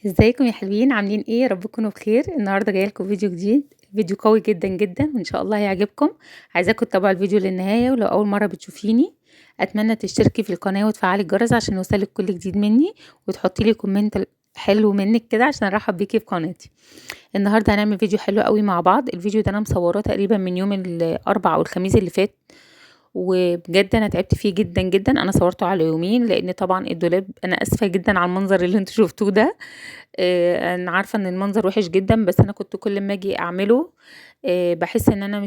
ازيكم يا حلوين؟ عاملين ايه؟ يا رب تكونوا بخير. النهارده جاية لكم فيديو جديد، فيديو قوي جدا جدا وان شاء الله هيعجبكم. عايزاكم تتابعوا الفيديو للنهاية، ولو اول مرة بتشوفيني اتمنى تشتركي في القناة وتفعلي الجرس عشان يوصلك كل جديد مني، وتحطي لي comment حلو منك كده عشان ارحب بيكي في قناتي. النهارده هنعمل فيديو حلو قوي مع بعض. الفيديو ده انا مصوراه تقريبا من يوم الاربعاء او الخميس اللي فات، وبجد انا تعبت فيه جدا جدا. انا صورته على يومين لان طبعا الدولاب، انا اسفه جدا على المنظر اللي انتوا شفتوه ده. انا عارفه ان المنظر وحش جدا، بس انا كنت كل ما اجي اعمله بحس ان انا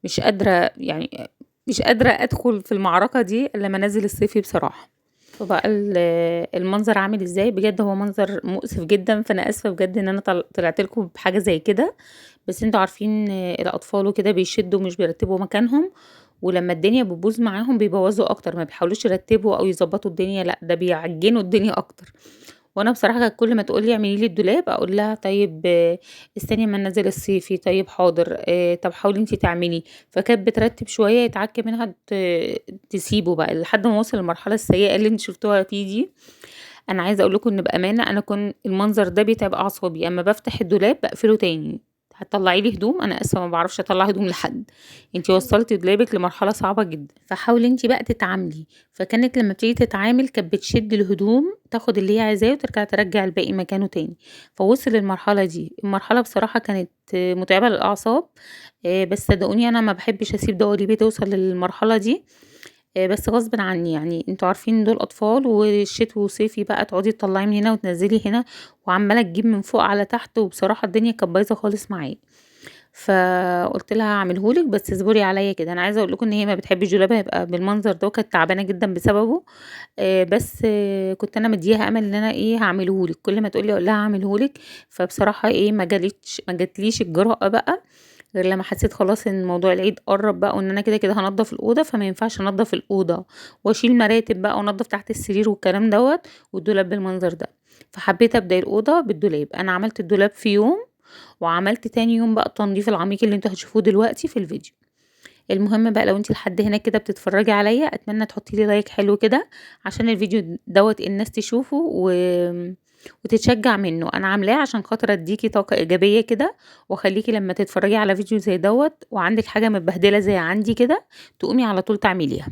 مش قادرة، يعني مش قادرة ادخل في المعركة دي الا لما انزل الصيفي بصراحة. فبقى المنظر عامل ازاي؟ بجد هو منظر مؤسف جدا، فانا اسفه بجد ان انا طلعت لكم بحاجة زي كده، بس انتوا عارفين الاطفال وكده بيشدوا مش بيرتبوا مكانهم، ولما الدنيا بتبوظ معاهم بيبوظوا اكتر، ما بيحاولوش يرتبوا او يظبطوا الدنيا، لا ده بيعجنوا الدنيا اكتر. وانا بصراحة كانت كل ما تقول لي اعملي لي الدولاب اقول لها طيب استني ما ننزل الصيفي، طيب حاضر، طب حاولي انتي تعملي. فكانت بترتب شوية يتعك منها تسيبه بقى لحد ما وصل للمرحلة السيئة اللي انتوا شفتوها فيه دي. انا عايزه اقول لكم ان بامانه انا كنت المنظر ده بيتعب اعصابي، اما بفتح الدولاب بقفله تاني. هتطلعي لي هدوم؟ انا اسفه ما بعرفش اطلع هدوم لحد، انتي وصلتي دولابك لمرحلة صعبة جدا، فحاولي انتي بقى تتعاملي. فكانت لما بتيجي تتعامل كانت بتشد الهدوم، تاخد اللي هي عايزاه وترجع ترجع الباقي مكانه تاني. فوصل للمرحلة دي. المرحلة بصراحة كانت متعبة للاعصاب، بس صدقوني انا ما بحبش اسيب دواليبي توصل للمرحلة دي، بس غصب عني، يعني انتوا عارفين دول اطفال والشتوي وصيفي بقى تقعدي تطلعي من هنا وتنزلي هنا وعماله تجيب من فوق على تحت، وبصراحة الدنيا كانت بايظة خالص معايا. فقلت لها هعملهولك بس اصبري عليا كده. انا عايزه اقول لكم ان هي ما بتحبش دولابها يبقى بالمنظر ده، وكانت تعبانة جدا بسببه، بس كنت انا مديها امل ان انا ايه هعملهولك، كل ما تقولي اقول لها هعملهولك. فبصراحة ايه ما جاتليش الجرأة بقى غير لما حسيت خلاص ان موضوع العيد قرب بقى، وان انا كده كده هنضف الاوضة، فما ينفعش انضف الاوضة واشيل مراتب بقى وانضف تحت السرير والكلام دوت والدولاب بالمنظر ده. فحبيت ابدا الاوضة بالدولاب. انا عملت الدولاب في يوم، وعملت تاني يوم بقى التنظيف العميق اللي انتوا هتشوفوه دلوقتي في الفيديو. المهم بقى لو انت لحد هنا كده بتتفرجي عليا اتمنى تحطي لي like حلو كده عشان الفيديو دوت الناس تشوفه وتتشجع منه. انا عاملاه عشان خاطر اديكي طاقة ايجابية كده، واخليكي لما تتفرجي على فيديو زي دوت وعندك حاجة متبهدله زي عندي كده تقومي على طول تعمليها.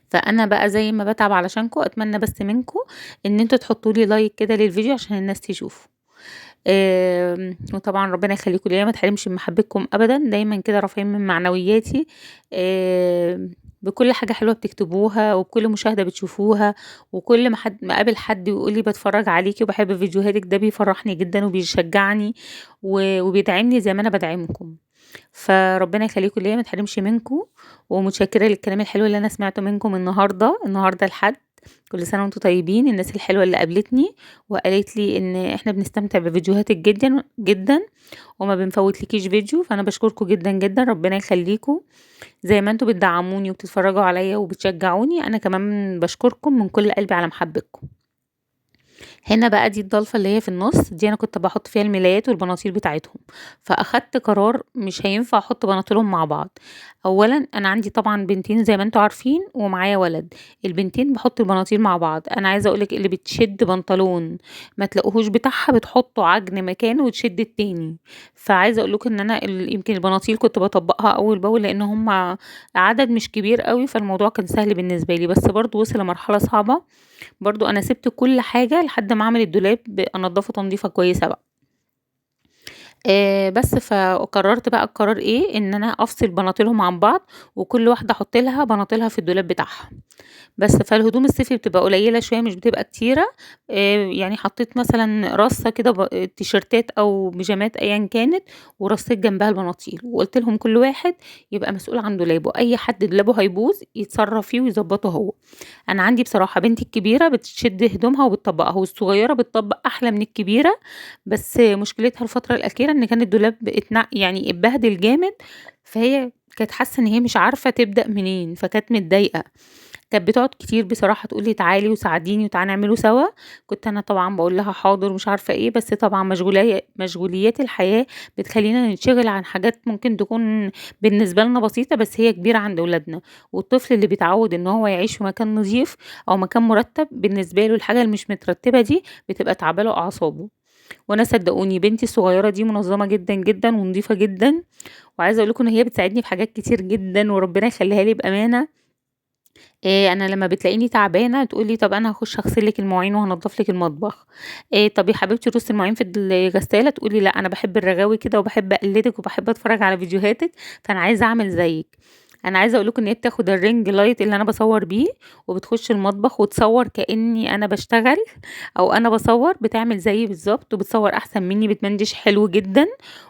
فانا بقى زي ما بتعب علشانكم اتمنى بس منكم ان انتوا تحطوا لي like كده للفيديو عشان الناس تشوفه. وطبعا ربنا يخليكم ليا، ما تحرمش من محبتكم ابدا، دايما كده رافعين من معنوياتي، بكل حاجة حلوة بتكتبوها وبكل مشاهده بتشوفوها، وكل ما حد ما اقابل حد ويقول لي بتفرج عليكي وبحب فيديوهاتك ده بيفرحني جدا وبيشجعني وبيدعمني زي ما انا بدعمكم. فربنا يخليكم ليا، ما تحرمش منكم. ومتشكره للكلام الحلو اللي انا سمعته منكم النهارده. النهارده الحد، كل سنة وانتم طيبين. الناس الحلوة اللي قابلتني وقالت لي ان احنا بنستمتع بفيديوهاتك جدا جدا وما بنفوتلكيش فيديو، فانا بشكركم جدا جدا، ربنا يخليكم. زي ما انتم بتدعموني وبتتفرجوا عليا وبتشجعوني، انا كمان بشكركم من كل قلبي على محبتكم. هنا بقى دي الضلفه اللي هي في النص دي انا كنت بحط فيها الملايات والبناطيل بتاعتهم، فاخدت قرار مش هينفع احط بناطيلهم مع بعض. اولا انا عندي طبعا بنتين زي ما انتم عارفين ومعايا ولد، البنتين بحط البناطيل مع بعض. انا عايزه اقولك اللي بتشد بنطلون ما تلاقوهوش بتاعها بتحطه عجن مكانه وتشد التاني. فعايزه اقولكم ان انا يمكن البناطيل كنت بطبقها اول باول لان هم عدد مش كبير قوي، فالموضوع كان سهل بالنسبة لي، بس برضو وصل لمرحلة صعبة. برضو انا سبت كل حاجة لحد ما اعمل الدولاب انضفه تنظيفه كويسة بقى. بس فقررت بقى القرار ايه، ان انا افصل بناطيلهم عن بعض وكل واحدة احط لها بناطيلها في الدولاب بتاعها. بس فالهدوم الصيفي بتبقى قليله شوية مش بتبقى كتيرة، يعني حطيت مثلا رصه كده تيشرتات او بيجامات ايا كانت، ورصيت جنبها البناطيل، وقلت لهم كل واحد يبقى مسؤول عن دولابه، اي حد دولابه هيبوظ يتصرف فيه ويظبطه هو. انا عندي بصراحة بنتي الكبيرة بتشد هدومها وبتطبقها، والصغيرة بتطبق احلى من الكبيرة، بس مشكلتها الفترة الاخيرة ان كان الدولاب يعني اتبهدل جامد، فهي كانت حاسه ان هي مش عارفه تبدا منين، فكانت متضايقة. كانت بتقعد كتير بصراحة تقول لي تعالي وساعديني وتعالي نعمله سوا، كنت أنا طبعًا باقول لها حاضر ومش عارفة إيه، بس طبعًا مشغوليات الحياة بتخلّينا ننشغل عن حاجات ممكن تكون بالنسبة لنا بسيطة، بس هي كبيرة عند ولادنا. والطفل اللي بيتعود إن هو يعيش في مكان نضيف أو مكان مرتب، بالنسبة له الحاجة اللي مش مترتبة دي بتبقى تعبة له أعصابه. وأنا صدقوني بنتي الصغيرة دي منظمة جدًا، جدًا ونضيفة جدًا، وعايزة أقول لكم إن هي بتساعدني في حاجات كتير جدًا وربنا يخليها لي بأمانة. أنا لمّا بتلاقيني تعبانة تقول لي: "طب أنا هاخش أغسل لِك المواعين وهانضف لِك المطبخ." طب يا حبيبتي رصي المواعين في الغسالة، تقول لي: "لأ أنا باحب الرغاوي كده وباحب أقلدِك وباحب أتفرج على فيديوهاتِك، فأنا عايزة أعمل زيِّك." أنا عايزة أقول لكم إن هي بتاخد الring light اللي أنا باصور بيه وبتخش المطبخ وتصور كأني أنا باشتغل أو أنا باصور، بتعمل زيي بالضبط وبتصور أحسن مني، بتمنتج حلو جدًا،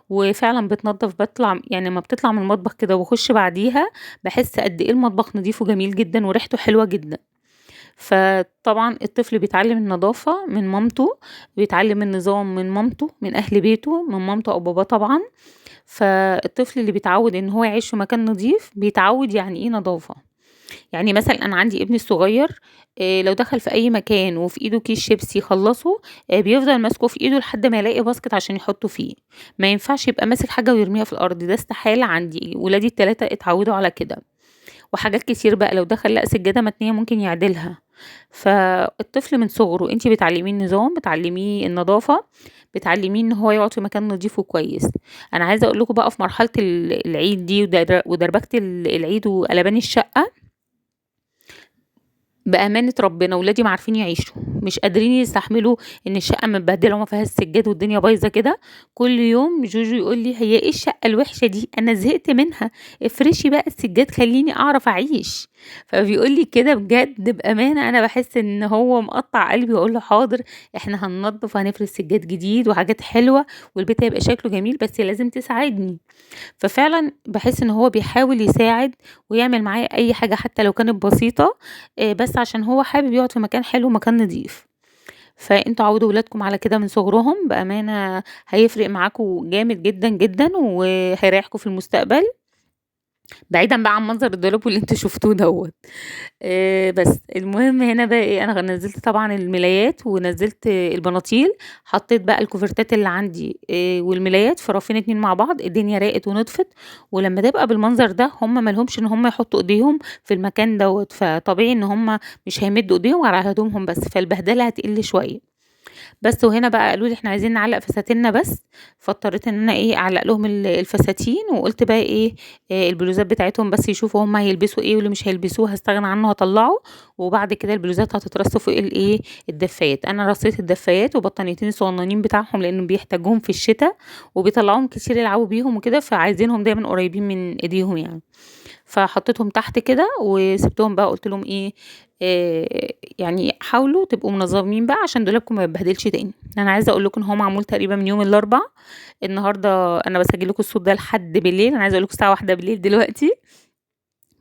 وفعلًا بتنضف. باطلع يعني لمّا بتطلع من المطبخ كده واخش بعديها باحس قد إيه المطبخ نضيف وجميل جدًا وريحته حلوة جدًا. فطبعًا الطفل بيتعلم النضافة من مامته، بيتعلم النظام من مامته، من أهل بيته، من مامته أو باباه طبعًا. فالطفل اللي بيتعود إن هو يعيش في مكان نضيف بيتعود يعني إيه نضافة. يعني مثلًا أنا عندي ابني الصغير لو دخل في أي مكان وفي إيده كيس شيبسي يخلصه، بيفضل ماسكه في إيده لحد ما يلاقي basket عشان يحطه فيه، ما ينفعش يبقى ماسك حاجة ويرميها في الأرض، ده استحالة عندي، ولادي ال3 اتعودوا على كده. وحاجات كتير بقى لو دخل لقى سجادة متنية ممكن يعدلها. فالطفل من صغره أنتِ بتعلميه النظام، بتعلميه النضافة، بتعلميه إن هو يقعد في مكان نضيف وكويس. أنا عايزة أقول لكم بقى في مرحلة العيد دي ودربكة العيد وقلبان الشقة، بأمانة ربنا ولادي ما عارفين يعيشوا، مش قادرين يستحملوا إن الشقة متبهدلة وما فيهاش سجاد والدنيا بايظة كده. كل يوم جوجو يقول لي: هي إيه الشقة الوحشة دي؟ أنا زهقت منها، افرشي بقى السجاد خليني أعرف أعيش. فبيقول لي كده بجد بأمانة، أنا باحس إن هو مقطع قلبي، وأقول له حاضر إحنا هننضف وهنفرش سجاد جديد وحاجات حلوة والبيت هيبقى شكله جميل، بس لازم تساعدني. ففعلًا باحس إن هو بيحاول يساعد ويعمل معايا أي حاجة حتى لو كانت بسيطة، بس عشان هو حابب يقعد في مكان حلو ومكان نضيف. فأنتم عودوا ولادكم على كده من صغرهم، بأمانة هيفرق معاكم جامد جدًا، جدًا، وهيريحكم في المستقبل، بعيدًا بقى عن منظر الدولاب واللي أنتم شفتوه دوّة. بس المهم هنا بقى إيه، أنا نزلت طبعًا الملايات ونزلت البناطيل، حطيت بقى الكوفرتات اللي عندي والملايات في رفين 2 مع بعض، الدنيا راقت ونضفت. ولما تبقى بالمنظر ده هم ما لهمش إن هم يحطوا إيديهم في المكان دوّة، فطبيعي إن هم مش هيمدوا إيديهم على هدومهم بس، فالبهدلة هتقل شوية. بس وهنا بقى قالوا لي إحنا عايزين نعلق فساتيننا بس، فاضطريت إن أنا إيه أعلق لهم الفساتين، وقلت بقى إيه، البلوزات بتاعتهم بس يشوفوا هم هيلبسوا إيه واللي مش هيلبسوه هستغنى عنه هطلعه، وبعد كده البلوزات هتترص فوق الإيه الدفايات. أنا رصيت الدفايات وبطانيتين صغننين بتاعهم لأنه بيحتاجوهم في الشتاء وبيطلعوهم كتير يلعبوا بيهم وكده، فعايزينهم دايما قريبين من إيديهم يعني. فحطيتهم تحت كده وسبتهم بقى، قلت لهم إيه، يعني حاولوا تبقوا منظمين بقى عشان دولابكم ما يتبهدلش تاني. انا عايزه اقول لكم ان هو معمول تقريبا من يوم الاربع، النهارده انا بسجل لكم الصوت ده لحد بالليل، انا عايزه اقول لكم الساعة 1 بالليل دلوقتي،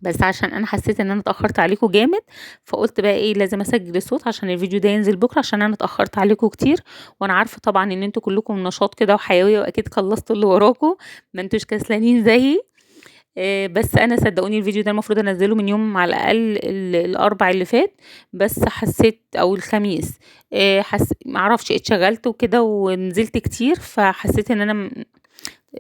بس عشان انا حسيت ان انا اتاخرت عليكم جامد، فقلت بقى ايه لازم اسجل الصوت عشان الفيديو ده ينزل بكره، عشان انا اتاخرت عليكم كتير، وانا عارفه طبعا ان انتوا كلكم نشاط كده وحيوية واكيد خلصتوا اللي وراكم، ما انتوش كسلانين زيي. بس انا صدقوني الفيديو ده المفروض انزله من يوم على الاقل الاربع اللي فات، بس حسيت او الخميس، معرفش اتشغلت وكده ونزلت كتير، فحسيت ان انا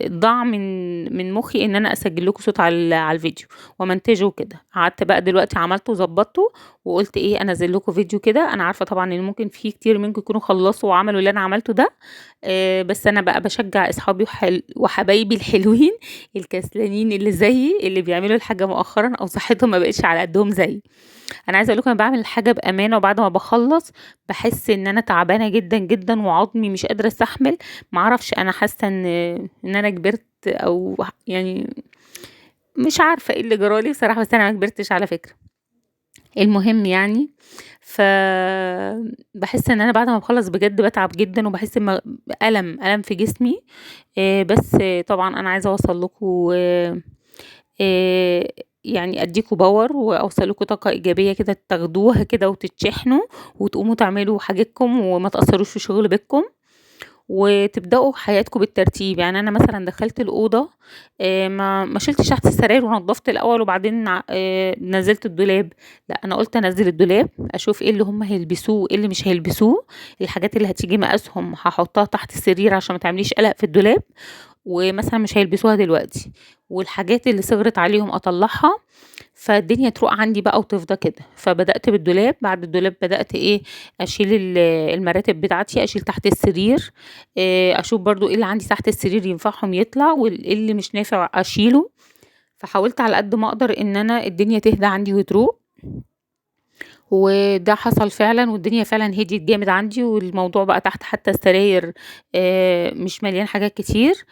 ضاع من مخي ان انا اسجل لكم صوت على الفيديو ومنتجه وكده. قعدت بقى دلوقتي عملته وظبطته وقلت ايه انزل لكم فيديو كده. انا عارفه طبعا ان ممكن في كتير منكم يكونوا خلصوا وعملوا اللي انا عملته ده، بس انا بقى بشجع اصحابي وحبايبي الحلوين الكسلانين اللي زيي، اللي بيعملوا الحاجة مؤخرا او صحتهم ما بقتش على قدهم زيي. انا عايزه اقول لكم انا بعمل الحاجة بامانه، وبعد ما بخلص بحس ان انا تعبانة جدا جدا وعظمي مش قادرة استحمل، معرفش انا حاسه ان انا كبرت او يعني مش عارفه ايه اللي جرالي بصراحة، بس انا ما كبرتش على فكرة. المهم يعني ف بحس ان انا بعد ما بخلص بجد بتعب جدا، وبحس بألم في جسمي. بس طبعا انا عايزه اوصل لكم، يعني اديكوا power واوصل لكم طاقة ايجابية كده تاخدوها كده وتتشحنوا وتقوموا تعملوا حاجتكم وما تاثروش في شغل بيتكم. وتبدأوا حياتكم بالترتيب. يعني انا مثلا دخلت الأوضة، ما شلتش تحت السراير ونضفت الاول وبعدين نزلت الدولاب. لا، انا قلت انزل الدولاب اشوف ايه اللي هم هيلبسوه وايه اللي مش هيلبسوه، الحاجات اللي هتيجي مقاسهم هحطها تحت السرير عشان ما تعمليش قلق في الدولاب، ومثلا مش هيلبسوها دلوقتي، والحاجات اللي صغرت عليهم اطلعها، فالدنيا تروق عندي بقى وتفضى كده. فبدأت بالدولاب، بعد الدولاب بدأت ايه، اشيل المراتب بتاعتي، اشيل تحت السرير، اشوف برضو ايه اللي عندي تحت السرير ينفعهم يطلع، وايه اللي مش نافع اشيله. فحاولت على قد ما اقدر ان انا الدنيا تهدى عندي وتروق، وده حصل فعلا، والدنيا فعلا هديت جامد عندي، والموضوع بقى تحت حتى السراير مش مليان حاجات كتير.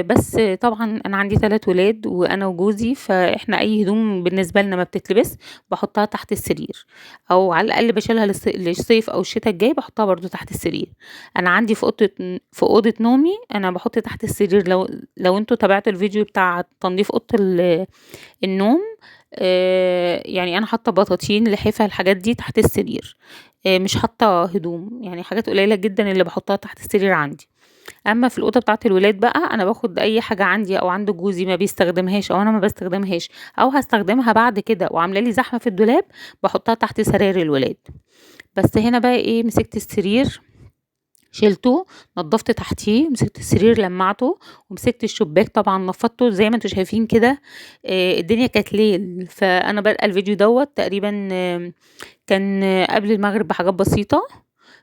بس طبعا انا عندي 3 ولاد وانا وجوزي، فاحنا اي هدوم بالنسبة لنا ما بتتلبس بحطها تحت السرير، او على الاقل بشيلها للصيف او الشتاء الجاي بحطها برضو تحت السرير. انا عندي في اوضة نومي انا بحط تحت السرير. لو انتوا تابعتوا الفيديو بتاع تنظيف اوضة النوم، يعني انا حاطه بطاطين لحافه الحاجات دي تحت السرير، مش حاطه هدوم، يعني حاجات قليله جدا اللي بحطها تحت السرير عندي. اما في الاوضة بتاعه الولاد بقى، انا باخد اي حاجة عندي او عند جوزي ما بيستخدمهاش او انا ما بستخدمهاش او هستخدمها بعد كده وعامله لي زحمة في الدولاب، بحطها تحت سراير الولاد. بس هنا بقى ايه، مسكت السرير شيلته، نظفت تحتيه، مسكت السرير لمعته، ومسكت الشباك طبعا نفضته زي ما انتوا شايفين كده. الدنيا كانت ليل، فانا بادئه الفيديو دوت تقريبا، كان قبل المغرب بحاجات بسيطة،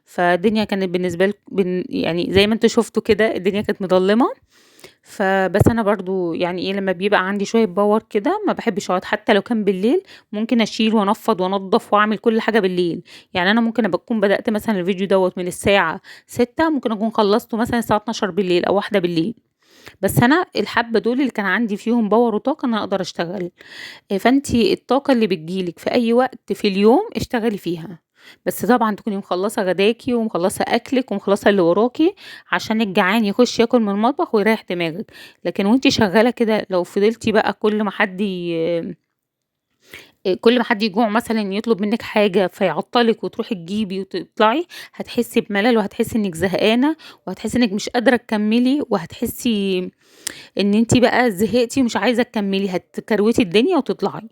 فالدنيا كانت بالنسبة لكم يعني زي ما انتوا شفتوا كده الدنيا كانت مظلمة. فبس انا برضو يعني ايه، لما بيبقى عندي شوية power كده ما بحبش اقعد، حتى لو كان بالليل ممكن اشيل وانفض وانضف واعمل كل حاجة بالليل. يعني انا ممكن ابقى اكون بدات مثلا الفيديو دوت من الساعة 6، ممكن اكون خلصته مثلا الساعة 12 بالليل او 1 بالليل، بس انا الحبة دول اللي كان عندي فيهم power وطاقة ان انا اقدر اشتغل. فانتي الطاقة اللي بتجيلك في اي وقت في اليوم اشتغلي فيها، بس طبعا تكوني مخلصة غداكي ومخلصه اكلك ومخلصه اللي وراكي، عشان الجعان يخش ياكل من المطبخ ويريح دماغك. لكن وانتي شغالة كده لو فضلتي بقى كل ما حد يجوع مثلا يطلب منك حاجة فيعطلك وتروحي تجيبي وتطلعي، هتحسي بملل وهتحسي انك زهقانه وهتحسي انك مش قادرة تكملي، وهتحسي ان انتي بقى زهقتي ومش عايزه تكملي، هتكروتي الدنيا وتطلعي.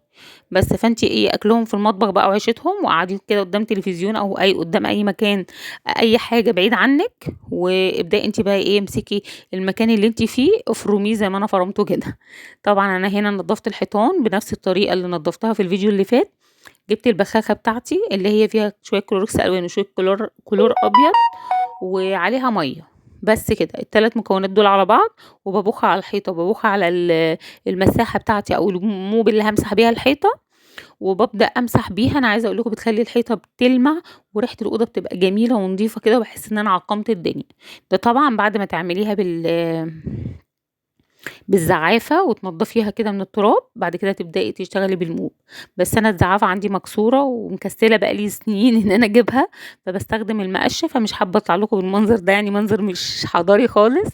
بس فانتي ايه، اكلهم في المطبخ بقى وعيشتهم، وقعدي كده قدام تلفزيون او اي قدام اي مكان، اي حاجة بعيد عنك، وابداي انتي بقى ايه، امسكي المكان اللي انتي فيه افرميه زي ما انا فرمته كده. طبعا انا هنا نظفت الحيطان بنفس الطريقة اللي نظفتها في الفيديو اللي فات. جبت البخاخه بتاعتي اللي هي فيها شوية كلوركس الوان وشوية كلور ابيض وعليها مية، بس كده الثلاث مكونات دول على بعض، وببخ على الحيطة وببخ على المساحة بتاعتي او الموب اللي همسح بيها الحيطة، وببدا امسح بيها. انا عايزه اقول لكم بتخلي الحيطة بتلمع وريحه الاوضة بتبقى جميلة ونظيفه كده، وبحس ان انا عقمت الدنيا. ده طبعا بعد ما تعمليها بالزعافه وتنضفيها كده من التراب، بعد كده تبداي تشتغلي بالموب. بس انا الزعافه عندي مكسورة ومكسله بقالي سنين ان انا اجيبها، فبستخدم المقشه، فمش حابة اطلع لكم بالمنظر ده، يعني منظر مش حضاري خالص،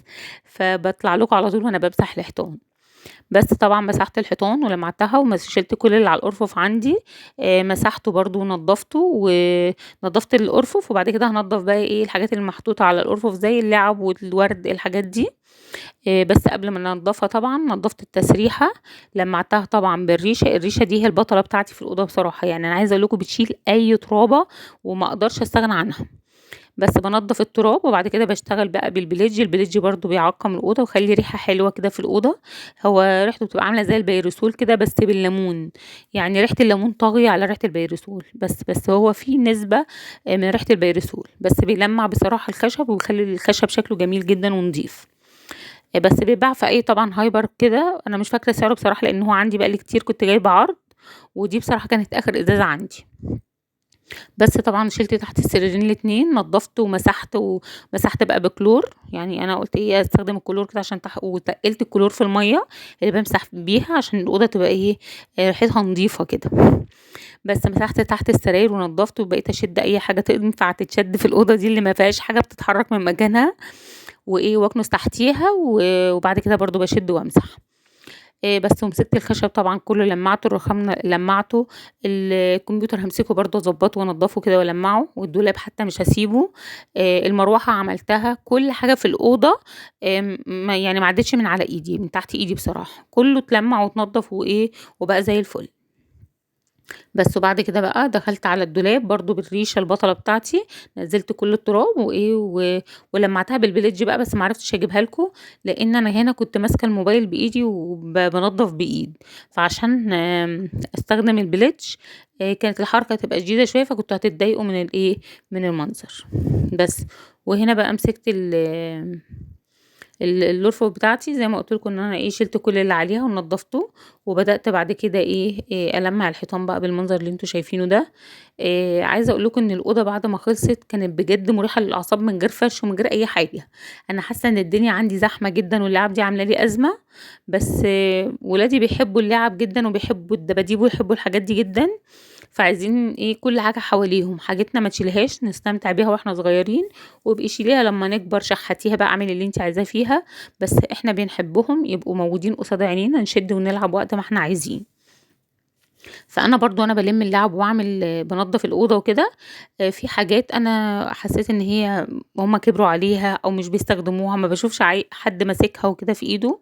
فبطلع لكم على طول وانا بمسح الحيطان. بس طبعا مسحت الحيطان ولمعتها وشلت كل اللي على الارفف عندي، مسحته برضو ونضفته ونضفت الارفف، وبعد كده هنضف بقى ايه الحاجات اللي محطوطة على الارفف زي اللعب والورد الحاجات دي. بس قبل ما ننضفها طبعا نضفت التسريحه، لمعتها طبعا بالريشه. الريشة دي هي البطلة بتاعتي في الاوضة بصراحة، يعني انا عايزه اقول لكم بتشيل اي ترابه وما اقدرش استغنى عنها. بس بنضف التراب وبعد كده بشتغل بقى بالبليدج. البليدج برضو بيعقم الاوضة ويخلي ريحه حلوة كده في الاوضة، هو ريحته بتبقى عامله زي البيرسول كده بس بالليمون، يعني ريحه الليمون طاغية على ريحه البيرسول، بس هو فيه نسبه من ريحه البيرسول، بس بيلمع بصراحة الخشب وبيخلي الخشب شكله جميل جدا ونضيف. بس بيتباع في اي طبعا hyper كده، انا مش فاكره سعره بصراحة لان هو عندي بقالي كتير كنت جايبه عرض، ودي بصراحة كانت اخر ازازة عندي. بس طبعا شلت تحت السريرين الاتنين، نضفت ومسحت، ومسحت بقى بكلور، يعني انا قلت ايه استخدم الكلور كده عشان وتقلت الكلور في المية اللي بمسح بيها عشان الاوضة تبقى ايه ريحتها نظيفة كده. بس مسحت تحت السراير ونضفت، وبقيت اشد اي حاجة تنفع تتشد في الاوضة دي اللي ما فيهاش حاجة بتتحرك من مكانها، وايه واكنس تحتيها، وبعد كده برضو بشد وامسح. بس ومسكت الخشب طبعا كله لمعته، الرخام لمعته، الكمبيوتر همسكه برضه اظبطه وانضفه كده والمعه، والدولاب حتى مش هسيبه. المروحة عملتها، كل حاجة في الاوضة ما يعني ما عدتش من على ايدي، من تحت ايدي بصراحة، كله اتلمع واتنضف وايه وبقى زي الفل. بس وبعد كده بقى دخلت على الدولاب برضو بالريشه البطلة بتاعتي، نزلت كل التراب وايه ولمعتها بالبليدج بقى، بس معرفتش اجيبها لكم لان انا هنا كنت ماسكه الموبايل بايدي وبنضف بايد، فعشان استخدم البليدج كانت الحركة تبقى شديدة شوية، فكنتوا هتتضايقوا من الايه من المنظر. بس وهنا بقى مسكت الارفف بتاعتي زي ما قلت لكم ان انا ايه شلت كل اللي عليها ونضفته، وبدات بعد كده ايه المع الحيطان بقى بالمنظر اللي انتوا شايفينه ده. عايزه اقول لكم ان الاوضة بعد ما خلصت كانت بجد مريحه للاعصاب، من غير فرش ومن غير اي حاجة. انا حاسه ان الدنيا عندي زحمة جدا واللعب دي عامله لي ازمة، بس ولادي بيحبوا اللعب جدا وبيحبوا الدباديب ويحبوا الحاجات دي جدا، فعايزين ايه كل حاجة حواليهم، حاجتنا ما تشيلهاش نستمتع بيها واحنا صغيرين، وابقي شيليها لما نكبر، شحاتيها بقى، اعملي اللي انت عايزاه فيها، بس احنا بنحبهم يبقوا موجودين قصاد عينينا، نشد ونلعب وقت ما احنا عايزين. فانا برضو انا بلم اللعب واعمل بنظف الاوضة وكده. في حاجات انا حسيت ان هي هما كبروا عليها او مش بيستخدموها، ما بشوفش حد ماسكها وكده في ايده،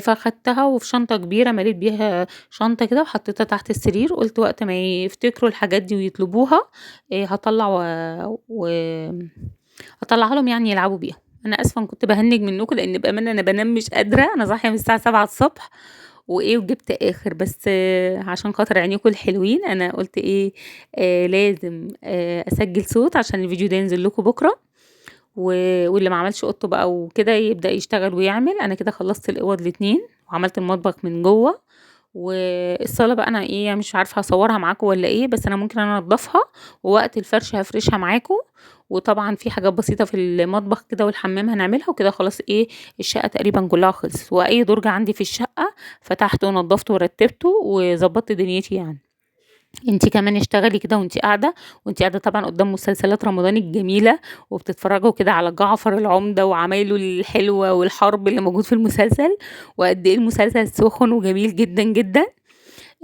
فاخدتها وفي شنطه كبيرة مليت بيها شنطه كده وحطيتها تحت السرير، قلت وقت ما يفتكروا الحاجات دي ويطلبوها هطلع هطلعها لهم يعني يلعبوا بيها. انا اسفه كنت بهنج منكم لان بامانه انا بنام مش قادرة، انا صاحية من الساعة 7 الصبح وايه وجبت اخر، بس عشان خاطر عينيكم الحلوين انا قلت ايه لازم اسجل صوت عشان الفيديو ده ينزل لكم بكره، واللي ما عملش اوضته بقى وكده يبدا يشتغل ويعمل. انا كده خلصت الاوض الاتنين وعملت المطبخ من جوه، والصاله بقى انا ايه مش عارفه اصورها معاكم ولا ايه، بس انا ممكن انا انضفها ووقت الفرش هفرشها معاكم. وطبعا في حاجات بسيطة في المطبخ كده والحمام هنعملها وكده، خلاص ايه الشقة تقريبا كلها خلصت. واي درج عندي في الشقة فتحته ونضفته ورتبته وظبطت دنيتي يعني. انتي كمان اشتغلي كده وانتي قاعدة، وانتي قاعدة طبعا قدام مسلسلات رمضان الجميلة وبتتفرجوا كده على جعفر العمدة وعمايله الحلوة والحرب اللي موجود في المسلسل، وقد ايه المسلسل سخن وجميل جدا جدا.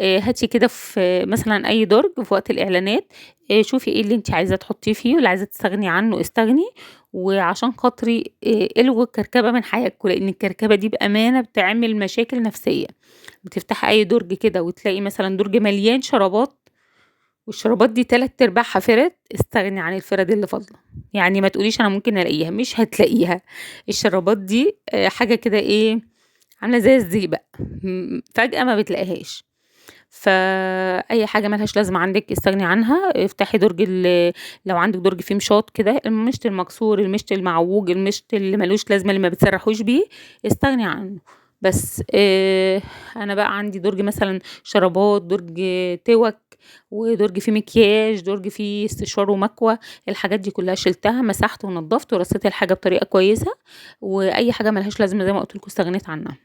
هاتي كده في مثلا اي درج في وقت الاعلانات، شوفي ايه اللي انت عايزه تحطيه فيه واللي عايزه تستغني عنه استغني، وعشان خاطري الغوا الكركبه من حياتكم، لان الكركبه دي بامانه بتعمل مشاكل نفسية. بتفتحي اي درج كده وتلاقي مثلا درج مليان شرابات، والشرابات دي 3/4 فرد، استغني عن الفرد اللي فاضلة، يعني ما تقوليش انا ممكن الاقيها، مش هتلاقيها. الشرابات دي حاجة كده ايه عامله زي الزيبق، فجاة ما بتلاقيهاش. فاي حاجة ملهاش لازمه عندك استغني عنها. افتحي درج لو عندك درج فيه مشاط كده، المشط المكسور، المشط المعوج، المشط اللي ملوش لازمه اللي ما بتسرحوش بيه، استغني عنه. بس انا بقى عندي درج مثلا شرابات، درج توك، ودرج فيه مكياج، درج فيه استشوار ومكوى، الحاجات دي كلها شلتها، مسحت ونضفت ورصيت الحاجة بطريقة كويسة، واي حاجة ملهاش لازمه زي ما قلت لكم استغنيت عنها.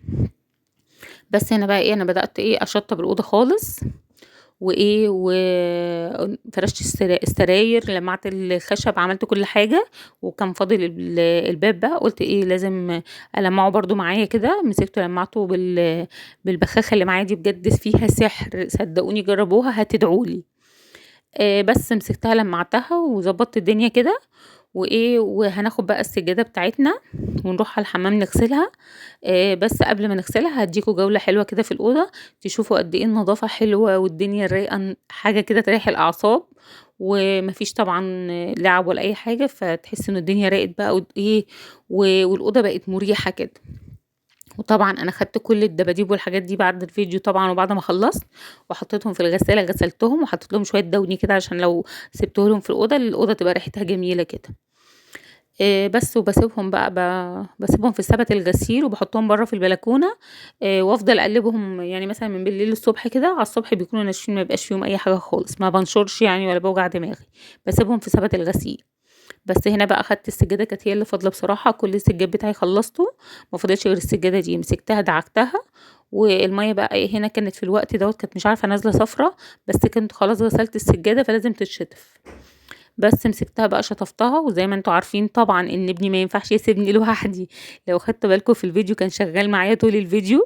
بس هنا بقى ايه انا بدات ايه اشطب الاوضة خالص، وايه وفرشت السراير، لمعت الخشب، عملت كل حاجة، وكان فاضل الباب بقى قلت ايه لازم المعه برضو معايا كده، مسكته لمعته بالبخاخه اللي معايا دي، بجد فيها سحر صدقوني جربوها هتدعولي. بس مسكتها لمعتها وظبطت الدنيا كده، وايه وهناخد بقى السجادة بتاعتنا ونروح على الحمام نغسلها. بس قبل ما نغسلها هديكوا جولة حلوة كده في الاوضة، تشوفوا قد ايه النظافة حلوة والدنيا رايقة، حاجة كده تريح الاعصاب، ومفيش طبعا لعب ولا اي حاجة، فتحس ان الدنيا راقت بقى وايه والاوضه بقت مريحه كده. وطبعا انا خدت كل الدباديب والحاجات دي بعد الفيديو طبعا وبعد ما خلصت، وحطيتهم في الغسالة، غسلتهم وحطيت لهم شوية دوني كده عشان لو سبته لهم في الاوضة، الاوضة تبقى ريحتها جميلة كده. بس وبسيبهم بقى بسيبهم في سبت الغسيل وبحطهم بره في البلكونه، وافضل اقلبهم يعني مثلا من بالليل للصبح كده، على الصبح بيكونوا ناشفين ما بيبقاش فيهم اي حاجة خالص، ما بنشرش يعني ولا بوجع دماغي، بسيبهم في سبت الغسيل. بس هنا بقى اخدت السجادة، كانت هي اللي فاضلة بصراحة، كل السجاد بتاعي خلصته ما فضلش غير السجادة دي، مسكتها دعكتها، والمية بقى ايه هنا كانت في الوقت دوت كانت مش عارفه نازله صفرة، بس كنت خلاص غسلت السجادة فلازم تتشطف. بس مسكتها بقى شطفتها، وزي ما انتوا عارفين طبعا ان ابني ما ينفعش يسيبني لوحدي، لو خدتوا بالكم في الفيديو كان شغال معايا طول الفيديو.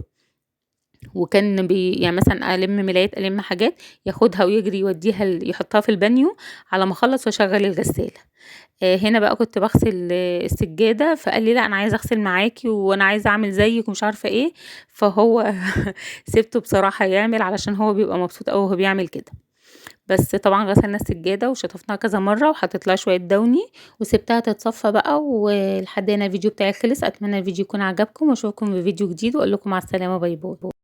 وكان يعني مثلا الم ملايات، الم حاجات، ياخدها ويجري يوديها يحطها في البانيو على ما اخلص واشغل الغسالة. هنا بقى كنت بغسل السجادة، فقال لي لا انا عايزه اغسل معاكي وانا عايزه اعمل زيك ومش عارفه ايه، فهو سبته بصراحة يعمل علشان هو بيبقى مبسوط قوي وهو بيعمل كده. بس طبعا غسلنا السجادة وشطفناها كذا مرة وحطيت لها شوية دوني وسبتها تتصفى بقى. ولحد هنا الفيديو بتاعي خلص. اتمنى الفيديو يكون عجبكم، واشوفكم في فيديو جديد، واقول لكم مع السلامة، bye bye.